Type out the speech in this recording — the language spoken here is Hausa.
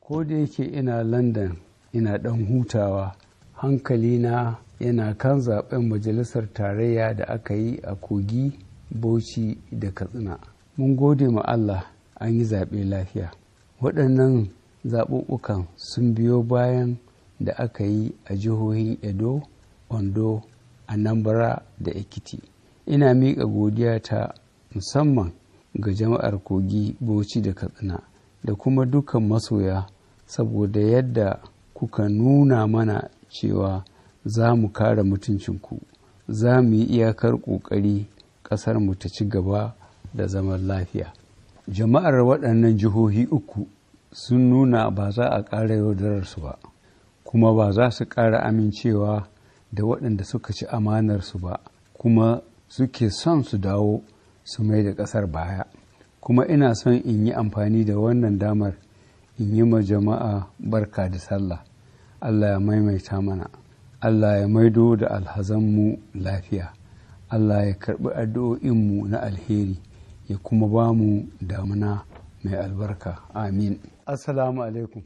Ko da yake ina London ina ɗan hutawa, hankalina yana kan zaben majalisar tarayya da aka yi a Kogi, Bauchi da Katsina. Mun gode ma Allah an yi zaɓe lafiya. Waɗannan zaɓuɓɓukan sun biyo bayan da aka yi a jihohin Edo, Ondo, Anambra da Ekiti. Ina miƙa godiya ta musamman ga jama'ar Kogi, Bauchi da Katsina da kuma dukkan masoya saboda yadda kuka nuna mana cewa za mu kare mutuncinku, za mu yi iyakar ƙoƙari ƙasarmu ta ci gaba da zaman lafiya. Jama'ar waɗannan jihohi uku sun nuna ba za a ƙara yaudararsu ba, kuma ba za su ƙara amincewa da waɗanda suka ci amanarsu ba, kuma suke son su dawo su mai da ƙasar baya. Kuma ina son in yi amfani da wannan damar in yi ma jama'a barka da sallah. Allah ya maimaita mana. Allah ya maido da alhazanmu lafiya. Allah ya karɓi addu'o'inmu na alheri ya kuma ba mu damuna mai albarka. Amin. Assalamu alaikum.